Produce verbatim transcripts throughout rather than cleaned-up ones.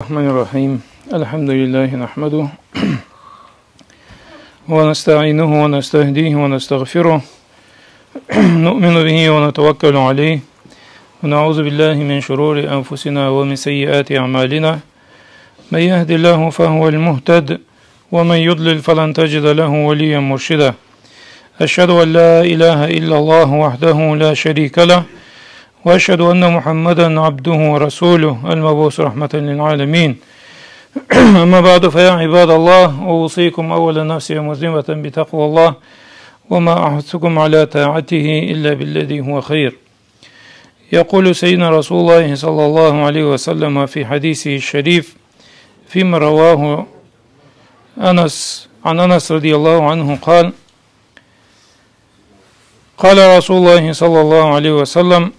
الرحمن الرحيم. الحمد لله نحمده ونستعينه ونستهديه ونستغفره. نؤمن به ونتوكل عليه. ونعوذ بالله من شرور أنفسنا ومن سيئات أعمالنا. من يهد الله فهو المهتد، ومن يضلل فلن تجد له وليا مرشدا. أشهد أن لا إله إلا الله وحده لا شريك له، وأشهد أن محمدا عبده ورسوله المبعوث رحمة للعالمين. أما بعد، فيا عباد الله، أوصيكم أولا نفسي مذنبة بتقوى الله، وما أحثكم على طاعته إلا بالذي هو خير. يقول سيدنا رسول الله صلى الله عليه وسلم في حديثه الشريف فيما رواه أنس، عن أنس رضي الله عنه قال: قال رسول الله صلى الله عليه وسلم: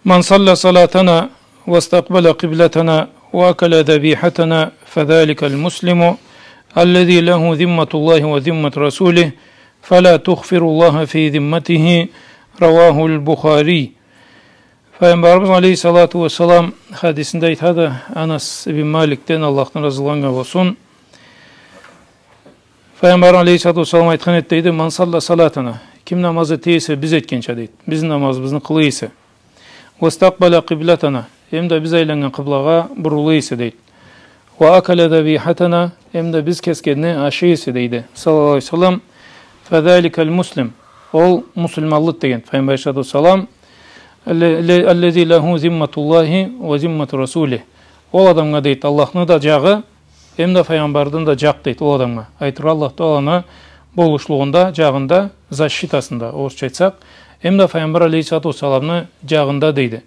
من صلى صلاتنا واستقبل قبلتنا وأكل ذبيحتنا فذلك المسلم الذي له ذمة الله وذمة رسوله، فلا تخفر الله في ذمته. رواه البخاري. Файгъамбарыбыз алейхиссалату уассалам хадисинде айтады, Анас ибн Маликден, Аллахны разылыгъы анга болсун. Файгъамбар алейхиссалату уассалам айтхан эди, дейди: «Ман салла салатана», ким намаз эте эсе биз этгенча, дейди, бизни намазыбызны къыла эсе. «Вастакъбала къиблатана», эм да биз айланнган къыблагъа бурула эсе, дейди. «Ва акала забихатана», эм да биз кесгенни ашай эсе, дейди, саллаллаху алейхи ва саллам, «фазаликал муслим», ол муслиманлыды деген Файгъамбар алейхиссалату уассалам, «алле-, ле-, аллази лаху зимматуллахи ва зиммату расулих». Ол адамгъа, дейди, Аллахны да джагъы, эм да Файгъамбардан да джакъ, дейди, ол адамгъа. Айтыргъа, Аллах Тааланы болушлугъунда, джагъында, защитасында, орусча айтсакъ, эм да Файгъамбар алейхиссалату уассаламны джагъында, дейди.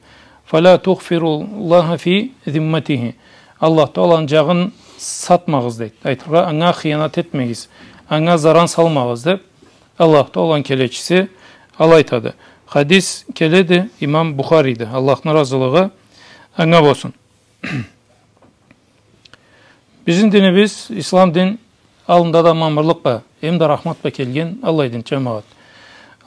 «Фала тухфируллаха фи зимматихи». Аллах Тааланы джагъын сатмагъыз, дейди. Айтыргъа, анга хыянат этмегиз, анга заран салмагъыз, деб, Аллах Тааланы келечиси алай айтады. Хадис келеди имам Бухариде, Аллахны разылыгъы анга болсун. Бизни динибиз, ислам дин, аллында да мамырлыкъ бла, эм да рахмат бла келген аллай дин, джамагъат.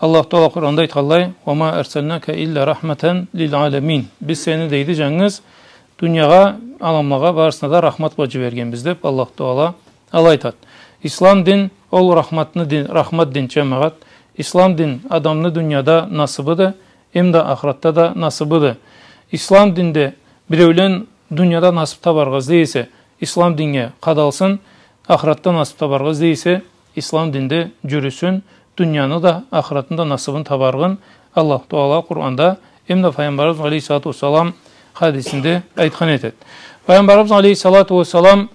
Аллах Таала Къуранда айтханлай: «Ва ма арсалнака илля рахматан лиль аламин». Биз сени, дейди, джангыз дуниягъа, аламлагъа, барысына да рахмат бла джибергенбиз, деб, Аллах Таала алай айтады. Ислам дин, ол рахматны дин, рахмат дин, джамагъат. Ислам дин адамны дунияда насыбыды, эм да ахыратда да насыбыды. Ислам динде биреулен дунияда насыб табаргъа излей эсе, ислам диннге къадалсын, ахыратда насыб табаргъа излей эсе, ислам динде джюрюсюн, дунияны да, ахыратны да насыбын табаргъын Аллах Таала Къуранда, эм да Файгъамбарыбыз алейхиссалату уассалам хадисинде айтхан этеди. Файгъамбарыбыз алейхиссалату уассалам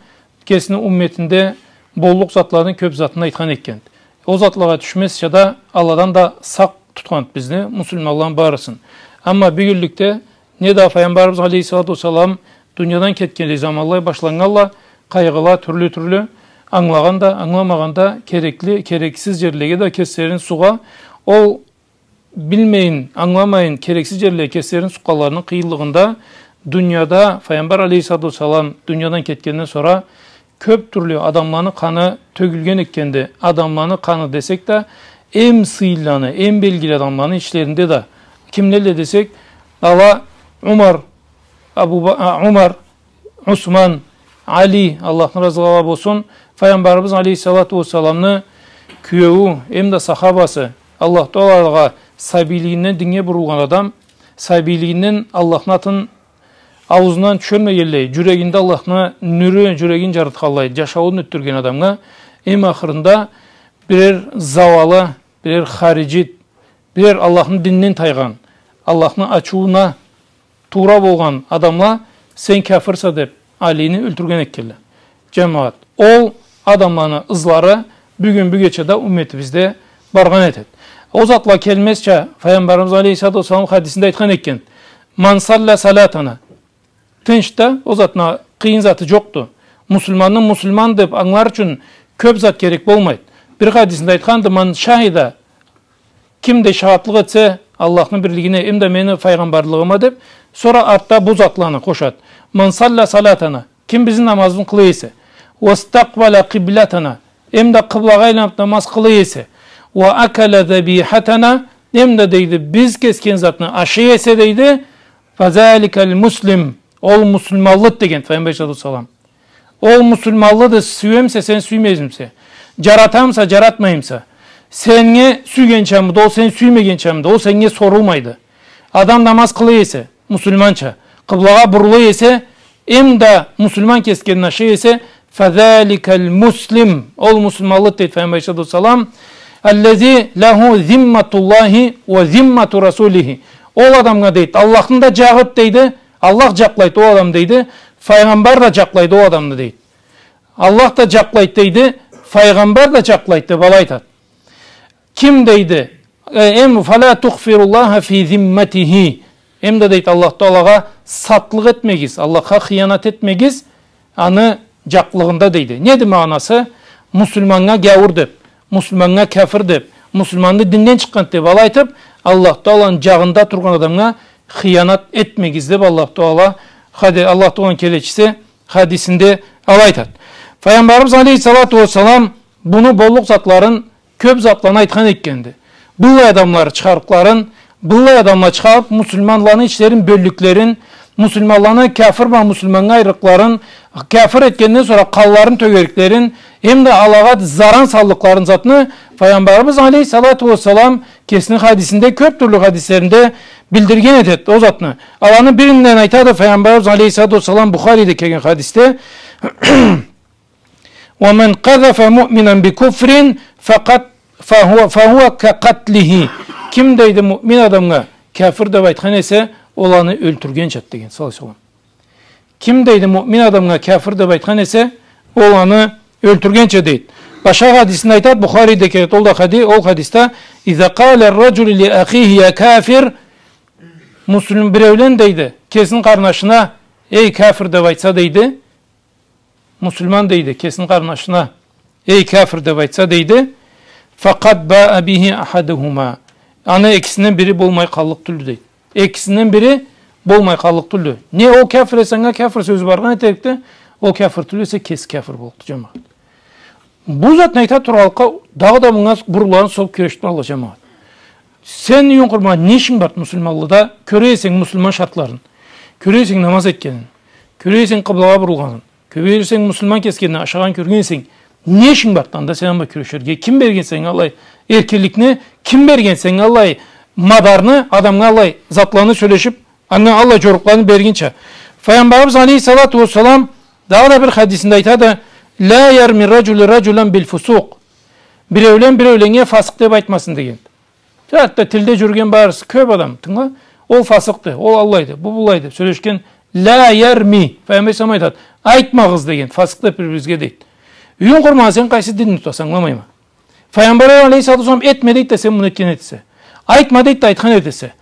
кесини умметинде боллукъ затланы кёб затын айтхан этгенди. Ол затлагъа тюшмезча да, аладан да сакъ тутханды бизни, муслиманланы барысын. Амма бюгюнлюкде не да Файгъамбарыбыз алейхиссалату уассалам дуниядан кетгенлей заманлай башланнганла къайгъыла тюрлю-тюрлю, ангылагъан да, ангыламагъан да, керекли, керексиз джерлеге да кеслерин сугъа, ол билмейин, ангыламайын, керексиз джерлеге кеслерин сукъгъанларыны къыйынлыгъында дунияда Файгъамбар алейхиссалату уассалам дуниядан кетгенден сора кёб тюрлю адамланы къаны тёгюлген этгенди. Адамланы къаны десек да, эм сыйлыланы, эм белгили адамланы ичлеринде да. Кимлелле десек, ала Умар, Абу Ба-, а, Умар, Усман, Али, Аллахны разылыгъы болсун, Файгъамбарыбыз алейхиссалату уассаламны кюеую, эм да сахабасы, Аллах Таалагъа сабийлигинден диннге бурулгъан адам, сабийлигинден Аллахны атын аузундан тюшюрмегенлей, джюрегинде Аллахны нюрю джюрегин джарытханлай, джашауун ётдюрген адамгъа эм ахырында бирер зауалы, бирер хариджит, бирер Аллахны дининден тайгъан, Аллахны ачыууна туура болгъан адамла, «Сен кяфырса», деб, Алини ёлтюрген этгенле. Джамагъат, ол адамланы ызлары бюгюн-бюгече да умметибизде баргъан этеди. Ол затла келмезча, Файгъамбарыбыз алейхиссалату уассалам хадисинде айтхан этген: «Ман салля салятана». Тынч да, ол затны къыйын заты джокъду. Муслиманны муслиман деб ангылар ючюн кёб зат керек болмайды. Бир хадисинде айтханды: «Ман шахида», ким да шагъатлыкъ этсе Аллахны бирлигине, эм да мени файгъамбарлыгъыма деб, сора артда бу затланы къошады. «Ман салля салятана», ким бизни намазыбызны къыла эсе, «вастакъбала къиблятана», эм да къыблагъа айланыб намаз къыла эсе, «ва акала забихатана», эм да, дейди, биз кесген затны ашай эсе, дейди, «Фазаликаль муслим», ол муслиманлыды деген Файгъамбар алейхиссалату уассалам. Ол муслиманлыды, сюемисе, сен сюймеймисе, джаратамыса, джаратмаймыса, сеннге сюйгенчамыды, ол сен сюймегенчамыды, ол сеннге сорулмайды. Адам намаз къыла эсе, муслиманча, къыблагъа бурула эсе, эм да муслиман кесгенин ашай эсе, «Фазаликаль муслим», ол муслиманлыды, дейди Файгъамбар алейхиссалату уассалам, «аллази лаху зимматуллахи уа зиммату расулихи». Ол адамгъа, дейди, Аллахны да джагъыды, дейди, Аллах джакълайды ол адамны, дейди, Файгъамбар да джакълайды ол адамны, дейди. Аллах да джакълайды, дейди, Файгъамбар да джакълайды, деб алай айтады. Ким, дейди, э, эм, «фала тухфируллаха фи зимматихи». Эм да, дейди, Аллах Таалагъа сатлыкъ этмегиз, Аллахха хыянат этмегиз, аны джакълыгъында, дейди. Неди магъанасы? Муслиманнга гяуур деб, муслиманнга кяфыр деб, муслиманны динден чыкъгъан деб алай айтыб, Аллах Тааланы джагъында тургъан адамгъа хыянат этмегиз деб Аллах Таала, хади-, Аллах Тааланы келечиси хадисинде алай айтады. Файгъамбарыбыз алейхиссалату уассалам буну боллукъ затларын, кёб затланы айтхан этгенди. Быллай адамланы чыгъарыкъларын, быллай адамла чыгъарыб, муслиманланы ичлерин бёллюклерин, муслиманланы кяфыр бла муслиманнга айырыкъларын, кяфыр этгенден сора къанларын тёгериклерин, эм да алагъа заран саллыкъларын затны Файгъамбарыбыз алейхиссалату уассалам кесини хадисинде, кёб тюрлю хадислеринде билдирген этеди ол затны. Аланы биринден айтады Файгъамбарыбыз алейхиссалату уассалам Бухариде келген хадисде, «Уа ман къазафа муъминан би куфрин факъад, фахуа, фахуа ка къатлихи». Ким, дейди, муъмин адамгъа кяфыр деб айтхан эсе, ол аны ёлтюргенчады, деген, саллаллаху алейхи уа саллам. Ким, дейди, муъмин адамгъа кяфыр деб айтхан эсе, ол аны ёлтюргенча, дейди. Башха хадисинде айтады, Бухариде келеди, ол да хади-, ол хадисде, «Иза къала ар-раджулу ли ахихи я кафир», муслим биреулен, дейди, кесини къарнашына, «Эй, кяфыр», деб айтса, дейди, муслиман, дейди, кесини къарнашына, «Эй, кяфыр», деб айтса, дейди, «факъад баа бихи ахадухума». Аны экисинден бири болмай къаллыкъ тюлдю, дейди. Экисинден бири болмай къаллыкъ тюлдю. Не ол кяфыр эсе, анга кяфыр сёзю баргъан этерикди, ол кяфыр тюл эсе, кеси кяфыр боллукъду, джамагъат. Бу затны айта тургъанлыкъгъа, дагъыда мынга буруларын согъуб кюрешиб туралла, джамагъат. Сен, юйюн къурумагъан, не ишинг барды муслиманлыда? Кёре эсенг муслиман шартларын, кёре эсенг намаз этгенин, кёре эсенг къыблагъа бурулгъанын, кёре эсенг муслиман кесгенин ашагъанын кёрген эсенг, не ишинг барды анда сен аны бла кюреширге? Ким берген сеннге аллай эркинликни, ким берген сеннге аллай мадарны, адамгъа аллай затланы сёлешиб, анга аллай джорукъланы бергинча? Файгъамбарыбыз алейхиссалату уассалам дагъыда бир хадисинде айтады: «Ла ярми раджулу раджулан бил фусукъ». Биреулен биреуленнге фасыкъ деб айтмасын, деген. Хатта тилде джюрюген барысы, кёб адам, тынгыла, ол фасыкъды, ол аллайды, бу былайды, сёлешген, «ла ярми». Файгъамбар алейхиссалам айтады: «Айтмагъыз», деген, «фасыкъ деб бир-биригизге», дейди. Юйюн къурумагъан, сен къайсы динни тутаса, ангыламайма. Файгъамбар алейхиссалату уассалам «этме» дейди да, сен муну этген этесе. «Айтма» дейди да, айтхан этесе.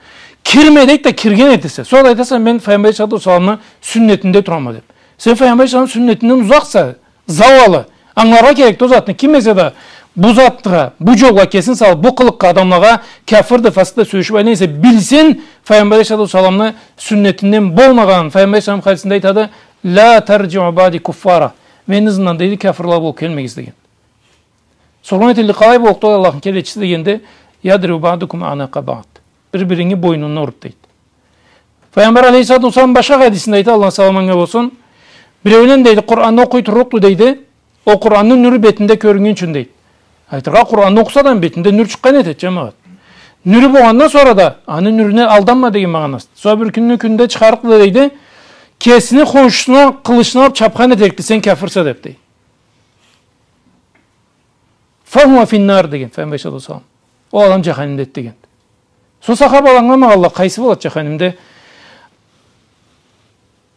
«Кирме» дейди да, кирген этесе. Сора да айтаса: «Мен Файгъамбар алейхиссалату уассаламны сюннетинде турама», деб. Сен Файгъамбар алейхиссаламны сюннетинден узакъса, зауалы. Ангыларгъа керекди ол затны. Ким эсе да бу затха, бу джолгъа кесин салыб, бу къылыкъгъа, адамлагъа кяфырды, фасыкъды сёлешиб айлана эсе, билсин, Файгъамбар алейхиссалату уассаламны сюннетинден болмагъанын. Файгъамбар алейхиссалам хадисинде айтады: «Ла тарджиу баъди куффара». Мени ызымдан, дейди, кяфырла болуб келмегиз, деген. Соргъан этелле: «Къалай боллукъду Аллахны келечиси?» дегенде: «Ядриу баъдукум аънакъа баъд». Бир-бирини бойнуна уруб, дейди. Файгъамбар алейхиссалату уассалам башха хадисинде айтады, Аллахны саламы анга болсун: биреулен, дейди, Къуранны окъуй турлукъду, дейди, ол Къуранны нюрю бетинде кёрюннген ючюн, дейди. Айтыргъа, Къуранны окъуса да, бетинде нюр чыкъгъан этеди, джамагъат. Нюрю болгъандан сора да, аны нюрюне алданма деген магъанасыды. Сора бир кюнню кюнде чыгъарыкъды, дейди, кесини хоншусуна къылычны алыб чабхан этерикди, «Сен кяфырса», деб, дейди. «Фахуа финнар», деген Файгъамбар алейхиссалату уассалам. Ол адам джаханимдеди, деген. Сора сахабала ангыламагъалла, къайсы болады джаханимде?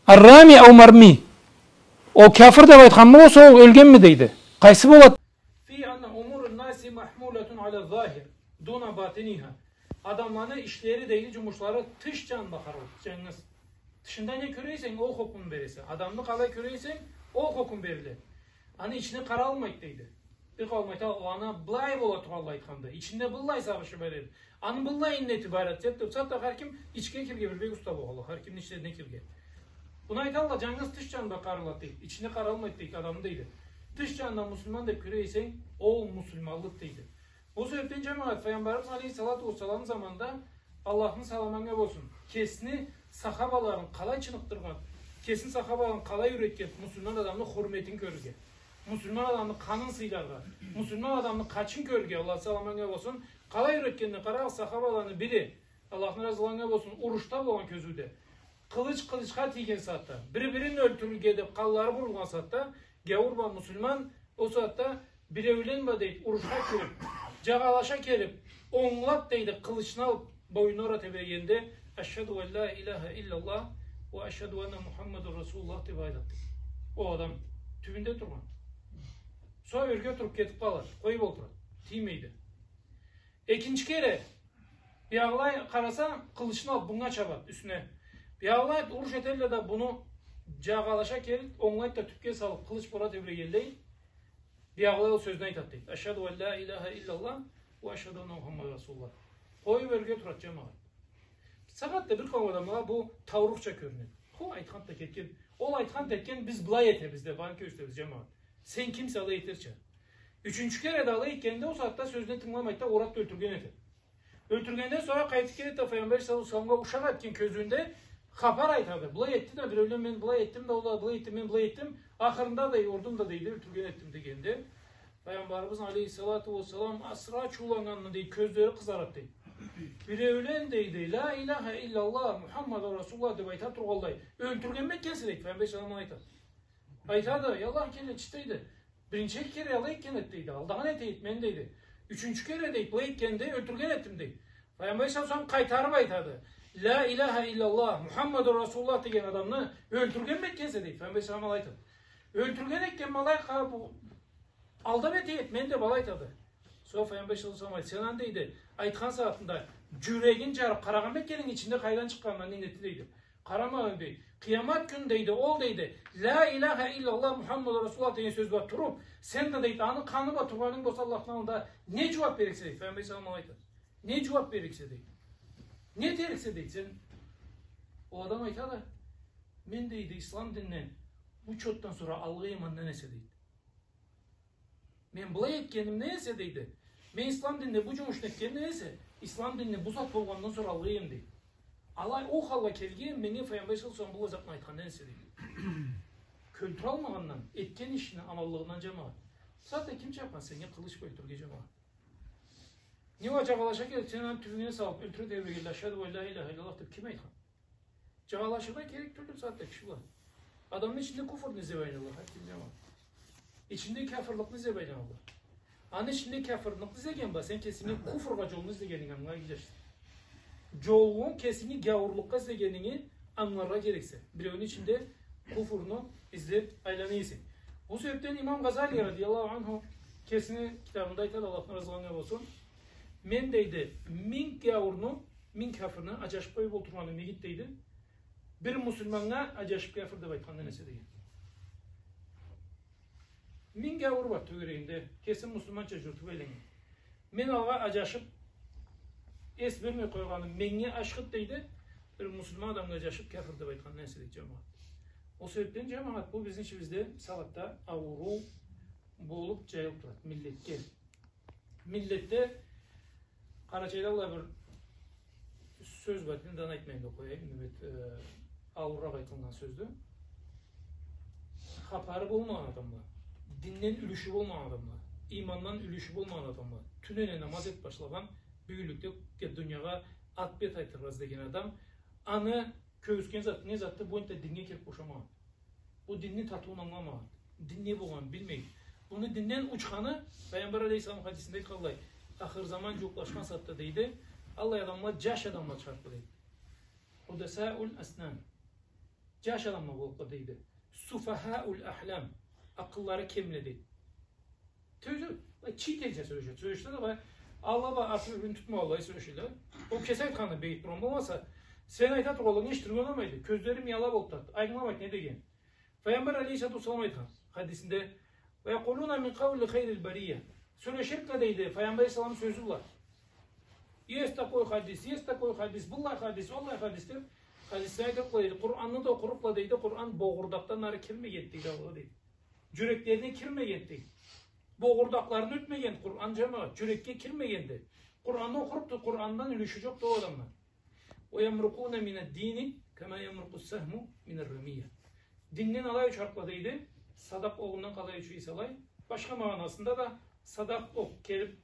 «Аррами ау марми?» Ол кяфыр деб айтханмы, огъесе ол ёлгенми, дейди. Къайсы болады? «Фи анна умурун наси махмулатун аля захир, дуна батиниха». Адамланы ишлери, дейди, джумушлары тыш джанына къаралады, джангыз. Тышында не кёре эсенг, ол хукмун бересе. Адамны къалай кёре эсенг, ол хукмун бериле. Аны ичине къаралмайды, дейди. Бир къауум айта, ол аны былай бола тургъанлай айтханды. Ичинде былай сагъышы бар эди. Аны былай иннети бар эди, деб турса да, хар ким ичге кирирге бир бек уста болгъанла, хар кимни ичлерине кирирге. Буну айталла, джангыз тыш джанына къаралады, дейди. Ичине къаралмайды, дейди, адамны, дейди. Тыш джанына муслиман деб кёре эсенг, ол муслиманлыды, дейди. Ол себебден, джамагъат, Файгъамбарыбыз алейхиссалату уассалам заманында, Аллахны саламы анга болсун, кесини Сахабаларын къалай чыныкъдыргъан, кесин сахабаларын къалай юйретген, муслиман адамны хурметин кёрюрге, муслиман адамны къанын сыйларгъа, муслиман адамны къачын кёрюрге, Аллах саламы анга болсун, къалай юйретгенине къарагъыз, сахабаланы бири, Аллахны разылыгъы анга болсун, урушда болгъан кёзюуде, къылыч къылычха тийген сагъатда, бир-бирин ёлтюрюрге деп къанлары бурулгъан сагъатда, гяуур бла муслиман ол сагъатда биреулен бла, дейди, урушха кирип, джагъалаша келип, онглап, дейди, къылычны алып, боюнуна ура тебирегенде, «Ашхаду ан ля иляха илляллах ва ашхаду анна Мухаммадан расулуллах», — деп айтады. Ол адам тюбюнде тургъан. Сора ёрге туруп кетип къалады, къоюп олтурады, тиймейди. Экинчи кере биягъылай къараса, къылычны алып, бунга чабады, юсюне. Биягъылай уруш этелле да, буну джагъалаша келип, онглайды да, тюпге салып, къылыч бла ура тебирегенлей, биягъылай ол сёзню айтады, дейди. «Ашхаду ан ля иляха илляллах ва ашхаду анна Мухаммадан расулуллах». Къоюп ёрге турады, джамагъат. Сагъатда бир къауум адамлагъа бу таурухча кёрюнеди. Хо, айтхан да кетген. Ол айтхан да этген, биз былай этебиз деп, аны кёргюзтебиз, джамагъат. Сен кимсе алай этерча? Ючюнчю кере да алай этгенде, ол сагъатда сёзюне тынгыламайды да, урады да ёлтюрген этеди. Ёлтюргенден сора къайтып келеди да, Файгъамбар саллаллаху алейхи ва салламгъа ушакъ этген кёзюуюнде хапар айтады. Былай этди да, биреулен, мен былай этдим да, ол да былай этди, мен былай этдим. Ахырында да, урдум да, дейди, ёлтюрген этдим дегенде, Файгъамбарыбыз алейхиссалату уассалам асыры ачыуланнгандан, дейди, кёзлери къызарады, дейди. Биреулен, дейди, «Ля иляха илляллах Мухаммадан расулуллах» деп айта тургъанлай, ёлтюргенми этгенсе, дейди, Файгъамбар саллаллаху алейхи ва саллам айтады. Айтады, я Аллах келечиси, дейди. Биринчи кере алай этген эди, дейди. Алдагъан эте этмени, дейди. Ючюнчю кере, дейди, былай этгенде ёлтюрген этдим, дейди. Файгъамбар саллаллаху алейхи ва саллам къайтарып айтады. «Ля иляха илляллах Мухаммадан расулуллах» деген адамны ёлтюргенми этгенсе, дейди. Файгъамбар саллаллаху алейхи ва саллам алай айтады. Ёлтюрген этгенми алай, къа-, бу, алдап эте этмени деп алай айтады. Сора Файгъамбар саллаллаху алейхи ва саллам айтады, сен аны, дейди, айтхан сагъатында джюрегинг джарып, къарагъанмы этгенинг, ичинде къайдан чыкъгъанын, нетди, дейди. Къарамагъанмы, дейди. Къыямат кюн, дейди, ол, дейди, «Ля иляха илляллах Мухаммадан расулуллах» деген сёз бла туруп, сен да, дейди, аны къаны бла тургъанынг болса Аллахны аллында, не джууап беририксе, дейди. Файгъамбар саллаллаху алейхи ва саллам айтады. Не джууап беририксе, дейди. Не этериксе, дейди, сен. Ол адам айтады, мен, дейди, ислам динни бу чотдан сора алгъыйым андан эсе, дейди. Мен былай этгенимден эсе, дейди. Мен ислам динде бу джумушну этгенимден эсе, ислам динде бу зат болгъандан сора алгъыйым, дейди. Алай ол халгъа келгенме, Файгъамбар саллаллаху алейхи ва саллам бу затын айтхандан эсе, дейди. Кёлтюралмагъандан, этген ишини аманлыгъындан, джамагъат. Сагъатда ким чабхан сеннге къылыч бла ёлтюрюрге, джамагъат? Не уа джагъалаша келип, сен аны тюбюнге салып, ёлтюре тебирегенлей, «Ашхаду ан ля иляха илляллах» деп ким айтхан? Джагъалашыргъа керек тюлдю сагъатда киши бла. Адамны ичинде куфурну излеп айланалла, хар ким, джамагъат. Ичинде кяфырлыкъны излеп айланалла. Аны ичинде кяфырлыкъны излеген бла, сен кесинге куфургъа джолну излегенинги ангылай джашса. Джолунгу кесинги гяуурлукъгъа излегенинги ангыларгъа керексе. Биреуню ичинде куфурну излеп айлана эсенг. Бу себепден имам Гъазали радияллаху анху кесини китабында айтады, Аллахны разылыгъы анга болсун. Мен, дейди, минг гяуурну, минг кяфырны аджашып къоюп олтургъаным игиди, дейди, бир муслиманнга аджашып кяфыр деп айтхандан эсе, деген. Минг гяуур бар тёгерегинде, кесин муслиманча джюрютюп айланнган. Мен алагъа аджашып, эс бермей къойгъаным меннге ашхыды, дейди, бир муслиман адамгъа аджашып кяфыр деп айтхандан эсе, дейди, джамагъат. Ол себепден, джамагъат, бу бизни ичибизде сагъатда ауруу болуп джайылып турады миллетге. Миллетде, Къарачайда аллай бир сёз бар, энди аны айтмайым да къояйым, неме, э, ауурракъ айтылгъан сёздю. Хапары болмагъан адамла, динден юлюшю болмагъан адамла, иймандан юлюшю болмагъан адамла, тюнене намаз этип башлагъан, бюгюнлюкде дуниягъа ат-бет айтыргъа излеген адам, аны кёргюзтген зат, не затды, бу энтда динге кирип бошамагъан. Бу динни татыуун ангыламагъан. Дин не болгъанын билмей. Буну динден учханы, Пайгъамбар алейхиссалам хадисинде айтханлай, ахыр заман джууукълашхан сагъатда, дейди, аллай адамла, джаш адамла чыгъарыкъды, дейди. Худасаул аснан. Джаш адамла боллукъла, дейди. Суфахаул ахлам. Акъыллары кемле, дейди. Сёлешеди, былай, чийтерча сёлешеди. Сёлешсе да, былай, Аллах бла аты бир-бирин тутмагъанлай сёлешелле. Ол кеси айтханын бегитип тургъан болмаса, сен айта тургъанлыгъынгы эшитирге болмайды. Кёзлери мияла болуп турады. Ангыламайды не дегенин. Пайгъамбар алейхиссалату уассалам айтхан хадисинде, «Ва якъулуна мин къаули хайрил бария». Сёлеширикла, дейди, Пайгъамбар алейхиссалам сёзю бла. Есть такой хадис, есть такой хадис, быллай хадис, аллай хадис деп, хадисни айтырыкъла, дейди. Къуранны да окъурукъла, дейди. Къуран богъурдакъдан ары кирмегенди, дейди, алгъа, дейди. Джюреклерине кирмегенди, дейди. Богъурдакъларына ётмегенди Къуран, джамагъат, джюрекге кирмегенди. Къуранны окъурукъду, Къурандан юлюшю джокъду ол адамны. «Ва ямрукъуна минад-дини كما يمرق السهم من الرمية. Динден алай учарыкъла, дейди, садакъ огъундан къалай уча эсе алай. Башха магъанасында да садакъ окъ келип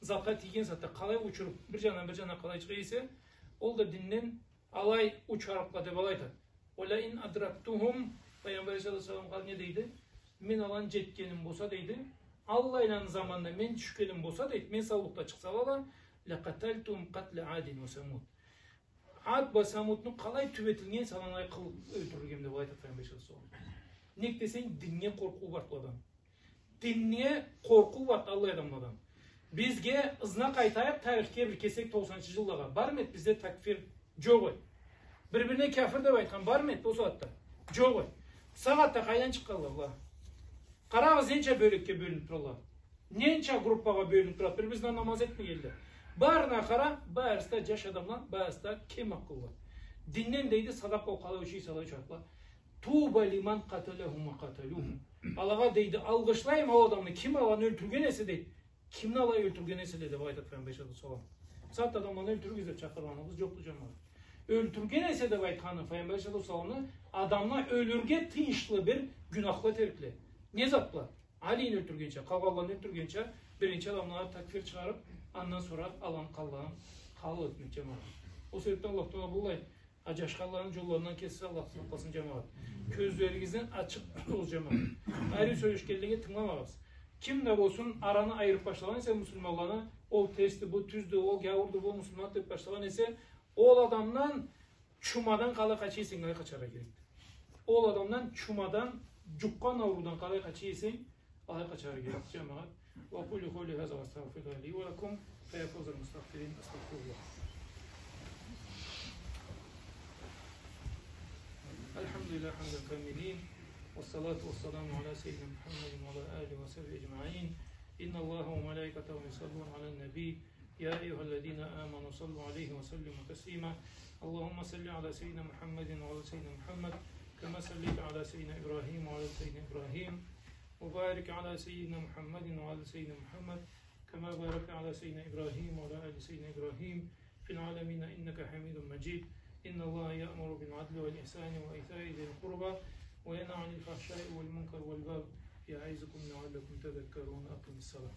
затха тийген сагъатда къалай учуруп, бир джандан бир джанына къалай чыгъа эсе, ол да динден алай учарыкъла деп алай айтады. ولئن أدركتهم, Пайгъамбар алейхиссалату уассалам къа-, не дейди? Мен аланы джетгеним болса, дейди, аллайланы заманына мен тюшгеним болса, дейди, мен саулукъда чыкъсала да, لقتلتهم قتل عاد وثمود. Ад бла Самудну къалай тюбетилген эсе алай къылып ёлтюрюрюм деп алай айтады Пайгъамбар алейхиссалату уассалам. Нек десенг, динге къоркъуу барды ол адамладан. Динге къоркъуу барды аллай адамладан. Бизге ызына къайтайыкъ тарихге, бир кесек токъсанынчы джыллагъа. Бармы эди бизде такфир? Джокъ эди. Бир-бирине кяфир деп айтхан бармы эди ол сагъатда? Джокъ эди. Сагъатда къайдан чыкъгъанла была? Къарагъыз, ненча бёлекге бёлюнюп туралла. Ненча группагъа бёлюнюп турады, бир-бирине намаз этмегенле. Барына къара, барысы да джаш адамла, барысы да кем акъыллы. Динден, дейди, садакъ окъ къалай уча эсе алай учарыкъла. طوبى لمن قتلهم وقتلوه. Алагъа, дейди, алгъышлайма ол адамны, ким аланы ёлтюрген эсе, дейди. Кимни алай ёлтюрген эселе, деп айтады Пайгъамбар алейхиссалату уассалам. Сагъатда адамланы ёлтюрюгюз деп чакъыргъаныбыз джокъду, джамагъат. Ёлтюрген эсе деп айтханы Пайгъамбар алейхиссалату уассаламны, адамла ёлюрге тийишли бир гюнахла, теркле. Не затла? Алини ёлтюргенча, къалгъанланы ёлтюргенча, биринчи адамлагъа такфир чыгъарып, андан сора аланы къаллыгъын къалал этмек, джамагъат. Ол себепден Аллах Тагъала быллай аджашханланы джолларындан кесигиз Аллах сакъласын, джамагъат. Кёзлеригизни ачыкъ тутугъуз, джамагъат. Ариу сёлешгенлеге тынгыламагъыз. Ким да болсун, араны айырып башлагъан эсе муслиманланы, ол терсди, бу тюздю, ол гяуурду, бу муслиманды деп башлагъан эсе, ол адамдан чумадан къалай къача эсенг, алай къачаргъа керекди. Ол адамдан, чумадан, джукъгъан ауруудан къалай къача эсенг, алай къачаргъа керекди, джамагъат. وأقول قولي هذا وأستغفر الله لي ولكم، فيا فوز المستغفرين، أستغفر الله. الحمد لله حمد الكاملين، والصلاة والسلام على سيدنا محمد وعلى آله وصحبه أجمعين. إن الله وملائكته يصلون على النبي، يا أيها الذين آمنوا صلوا عليه وسلموا تسليما. اللهم صل على سيدنا محمد وعلى سيدنا محمد كما صليت على سيدنا إبراهيم وعلى سيدنا إبراهيم، وبارك على سيدنا محمد وعلى سيدنا محمد كما باركت على سيدنا إبراهيم وعلى آل سيدنا إبراهيم في العالمين إنك حميد مجيد. إن الله يأمر بالعدل والإحسان وإيتاء ذي القربى وينهى عن الفحشاء والمنكر والبغي يعظكم لعلكم تذكرون. أقم الصلاة.